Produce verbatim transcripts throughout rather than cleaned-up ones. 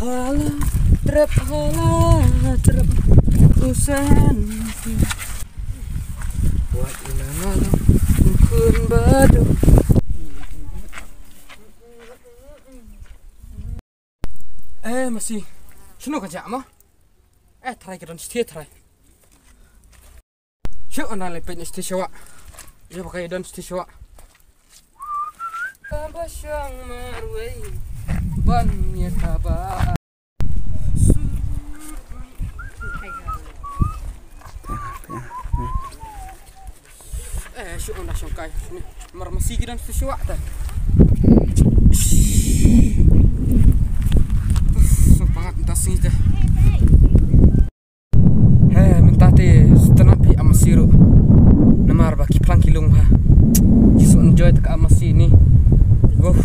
Hala, trep hala, trep usen. Wat ina ngalong, kun badu. Eh, masi. Shano ka jah mo? Eh, tharai ka don stia tharai. Shu ana le pet stia shawa. Ya pakai don stia shawa. Kaba shang marwei. Ban ya kaba. Eh, shu ana shang kai. Mar masi ki don stia shawa ta. Shu pangat tas ni ta. He, mynta te sngewtynnat phi ap masi ruh. Namar ba ki phlang ki lung bha. Ki shu enjoy te ka ap masi ni. Uff.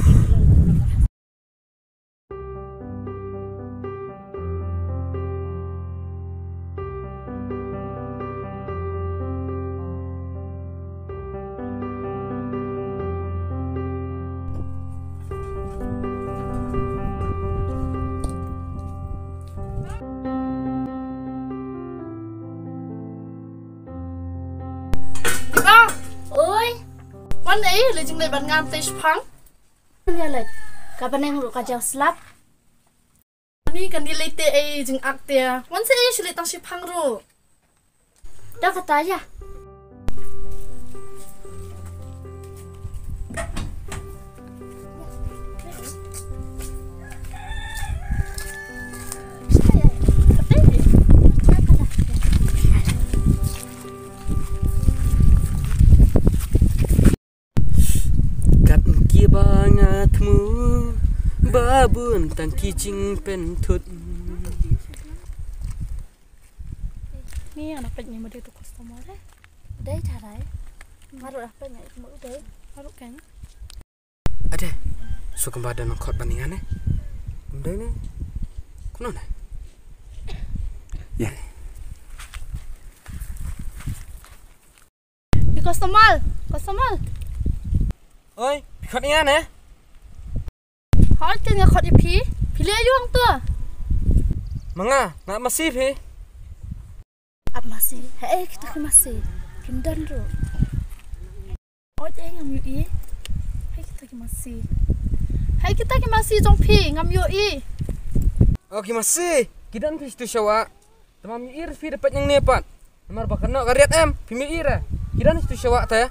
Oi. Wan ei, leit jingleit bad nga te shipang. Ïa leit. Ka bneng ruh ka jaw slap. Ani kan ïa leit te ei jingak te. Wan sa ei shu leit tang shipang ruh. Da kata ïa. Kat ki ba nga thmu ba bun tang ki jingpynthut. Ni anak pet ni mode tu customer eh. Dei tharai. Marut ah pet ni mo dei. Marut kan. Ade. Su kemba da nang khot ban ningan eh. Dei ni. Kuno na. Ya. Customer, customer. Oi, phi khot ïa nga ne? Hooid, nga khot ïa phi. Phi leh aïu hangto? Ma nga, nga ap masi phi. Ap masi? Haei kita ki masi? Kim don ruh. Hooid, ngam ïohi. Haei kita ki masi? Haei kita ki masi jong phi, ngam ïohi. Oh, ki masi. Ki don phi sha tu shawa. Te mam ïohi phi da peit nangne pat. Namar ba ka noh ka riat em, phim ïohi re. Ki don sha tu shawa te.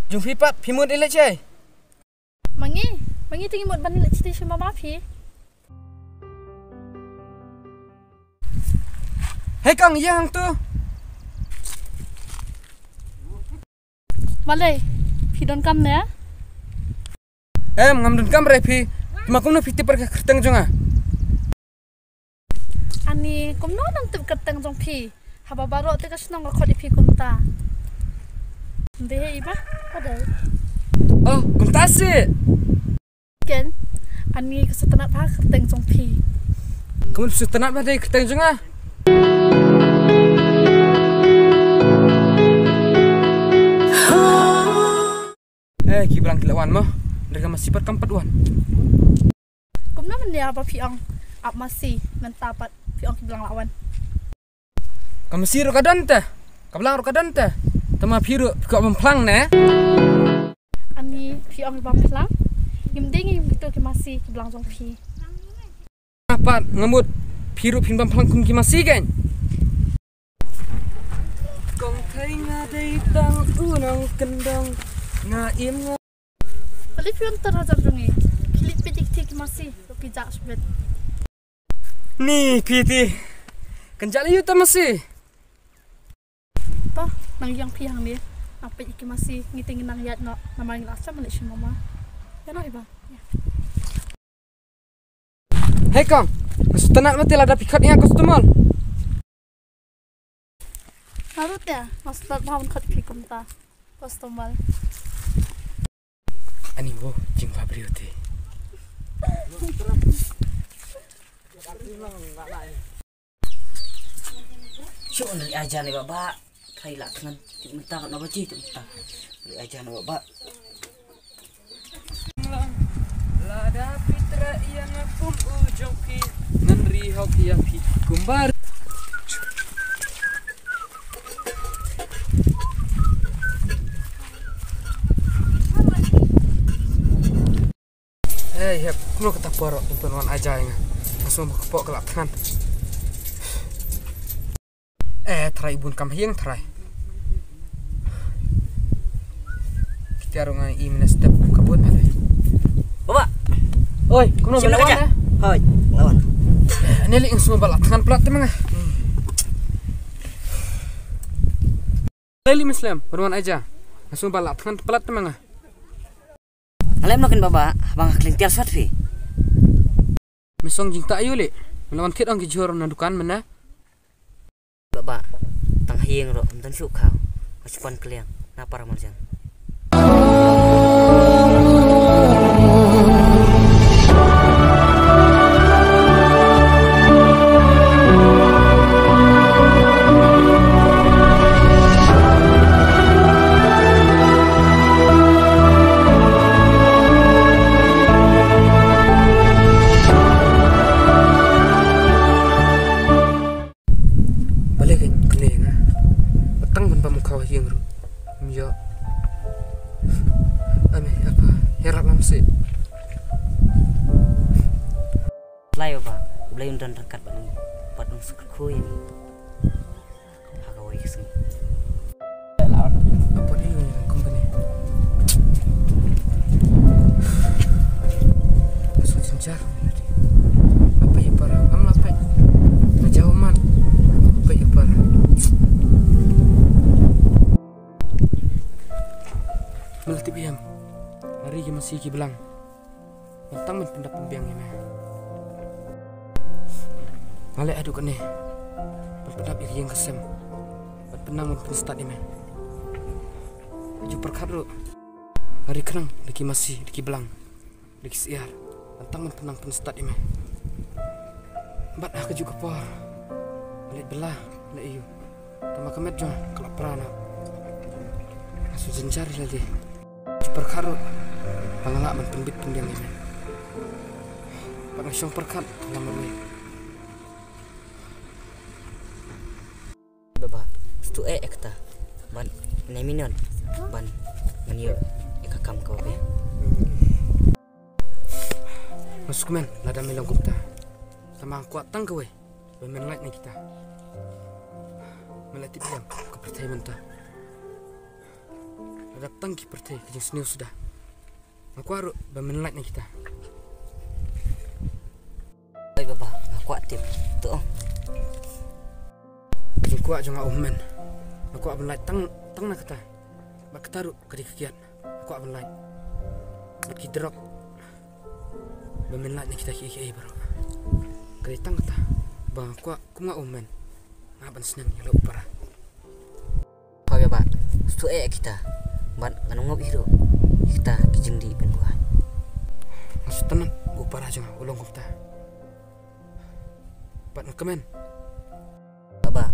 Jong phi pat, phi mut ïaleit shaei? Ma ngi, ma ngi te ngi mut ban ïaleit shatei sha mama phi. Hei kong, ïa hangto. Balei, phi donkam ne? Em, ngam donkam re phi. Te ma kumno phi tip pat ka kyrteng jong nga? Ani, kumno nang tip kyrteng jong phi? Haba baroh te ka shnong ka khot ïa phi kumta. Dei hi ba? Ka dei. Oh, kumta seh. Ken, ani ka sngewtynnat bha kyrteng jong phi. Kumno sngewtynnat bha dei kyrteng jong nga? Eh, ki blang ki la wan mo. Hynrei ka masi pat kam pat wan. Kumno mynne ba phi ong ap masi, mynta pat phi ong ki blang la wan. Ka masi ruh ka don te, ka blang ruh ka don te. Te ma phi ruh phi kwah ban phlang ne? Ani phi ong ban phlang. Ngim dei ngim kito ki masi ki blang jong phi. Nga pat nga mut phi ruh phin ban phlang kum ki masi kein. Kong thei nga dei tang u nongkyndong, nga im nga. Balei phi wan tang hajan jong ngi? Phi leit peit ïa kito ki masi, phi jah shibit. Ni phi te. Kan jah leit ïa uta masi. To, nang ïeng phi hangne. Nang peit ïa ki masi, ngi te ngin nang ïaid noh, namar ngi la shah ban leit sha mama. Ïa noh i ba. Ïa. Hei kong, nga sngewtynnat bha te lada phi khot ïa nga customer. Nga ruh te, nga sngewtynnat bha ban khot ïa phi kumta customer. Ani mo, jingbha briew te. Shu nri ajan ni baba. Khai la thngan. Ti mynta ka no baji ti mynta. Nri ajan ni baba. Lada pitra ïa nga kum u Ïa phi kumbar. Eh, hep, kumno kata por, pynwan ai ja ïa nga. Nga sngew ba ka kpoh ka la thngan. Eh, trai bun kam hiang trai. Kita ruh nga i mynne step ka bun hade. Baba. Oi, kumno me la wan, eh? Hoi, la wan. Eh, ne li nga sngew ba la thngan palat te ma nga. Lei li Meslem, pynwan ai ja. Nga sngew ba la thngan palat te ma nga. Nga lem noh kin baba, ba nga kling tiar sot phi. Me song jingtah aïu li. Me la wan thied ong ki jhur na dukan mynne. Baba, tang ha ïing ruh ym don shuh khaw. Nga shu pan kliang na para marjan. Balei kein kane nga? Ba tang ban bam u khaw ha ïing ruh ym ïoh. Ame, apa, ïarap lam seh. Tlai baba, Blei un don ryngkat bad ngi, bad un suk kyrkhu ïa ngi ha kawei ka sngi. Apa ni company? Ka shu jynjar. Apa ïa para? Ngam lah peit. Nga jaw man. Apa ïa para? Me la tip ïa nga. Nga ri ki masi ki blang. Ban tang ban pyndap pynbiang ïa me. Nga leh haduh kane ban pyndap ïa ka ïing ka sem. Ban pynnang ban pynstad ïa me. Ju pyrkhat ruh. Nga ri khnang da ki masi da ki blang da ki syiar. Ban tang ban pynnang pynstad ïa me. Bad ha kajuh ka por nga leit bylla, leit ïew. Tangba ka met jong nga ka la pra noh. Nga shu jynjar ïa lade. Shu pyrkhat ruh ba nga lah ban pynbit pynbiang ïa me. Bad nga shong pyrkhat ïa me. Baba, shu eh ïa kata. Ban ne minot ban ngan ïoh ïa ka kam kaba biang. Nga sngewkmen lada me long kumta. Tangba nga kwah tang kawei. Ba men lait na kita. Me la tip ïa ka pyrthei mynta. Lada tang ki pyrthei ka jingsniew suda. Nga kwah ruh ba men lait na kita. Oi baba, nga kwah tip. To ong. Ka jingkwah jong nga um men. Nga kwah ban lait tang, tang na kata. Bad kata ruh ka dei ka kiad. Nga kwah ban lait. Bad ki drok. Ba men lait na kita kiei kiei baroh. Ka dei tang kata ba nga kwah, kum nga um men, nga ban sneng ïa la u para. Hooid baba, shu eh kita. Bad ngan ym ngop hi ruh ïa kita ki jingdih pynbuaid. Nga sngewtynnat ba u para jong nga u long kumta. Bad nga kmen. Baba,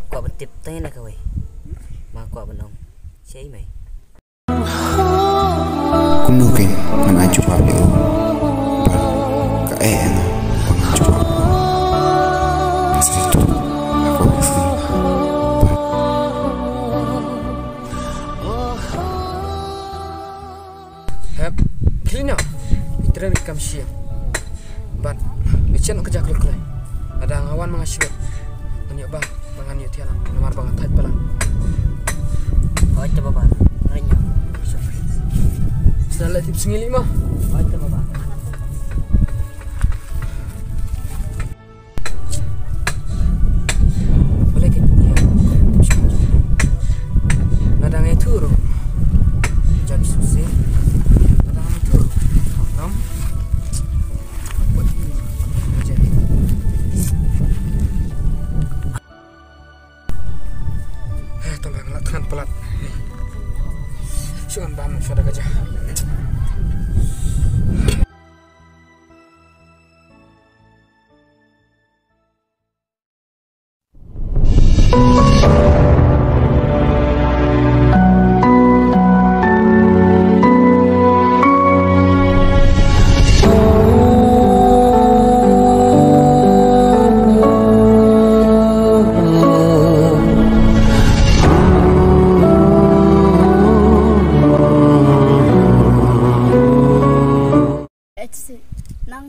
kwah ban tip tang ïa kawei. Ma kwah ban ong shaei mei. Kumno kein ngan ai jubab ïa u? Bad kaei nga ban ai jubab? Nga sngewthuh ha kawei ka sngi. Hep, khlieh noh. I tren i kam shyieng. Bad me chen ka jak luk lei. Lada nga wan ma nga shu wet. Ngan ïoh ba, ba ngan ïoh thiah namar ba nga thait palat. Hooid te baba, ngan ïoh. Sa la tip sngi lei mo. Hooid te baba. Balei ka ïa lada ngai thuru. Jan susi. Lada ngai thuru. Nam. Eh, tang ba nga la thngan palat. Shu ngan bam shuwa da ka ja.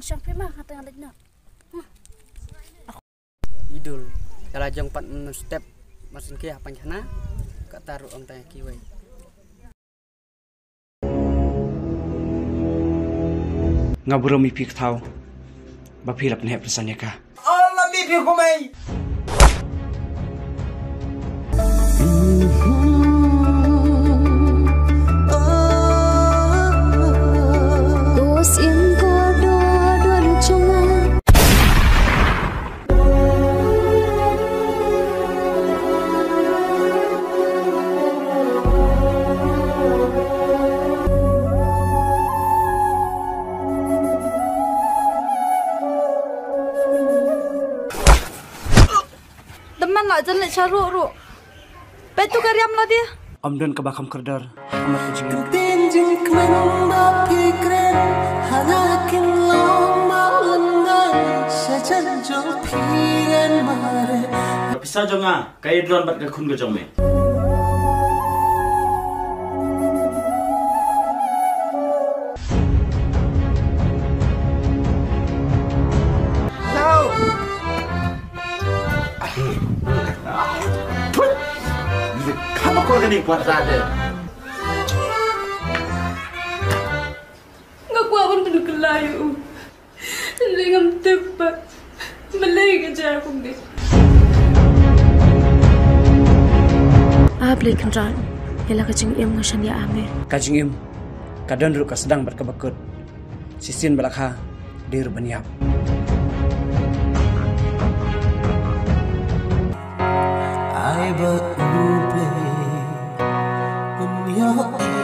Shang phi ma, nga tang leit noh. Idul, ka la jong pat mynstep, marsin ki hapang khana, kata ruh ong tang kiwei. Nga burom ïa phi kthaw ba phi la pynheh pynsan ïa ka. Ol ma mi phi kumai. Ko sim ko do do lu chunga. Dam man la jan leh sha ruh ruh. Peit tu ka riam la dia. Ym don kaba kham kordor ha khmat ka jingim. Ktien jingkmen ba phi kren ha nga kin long ma lyngngai sha jan jong phi ngan mare. Ka pisa jong nga ka ïadron bad ka khun ka jong me. Kham akor kane kwah sa de. Nga kwah ban pynkylla ïa u. Hynrei ngam tip ba balei ka jia kumne. A Blei Kynrad, ïa la ka jingim nga shaniah ha me. Ka jingim ka don ruh ka sdang bad kaba kut. Shisien ba la kha dei ruh ban ïap. Ai ba U Blei un ïoh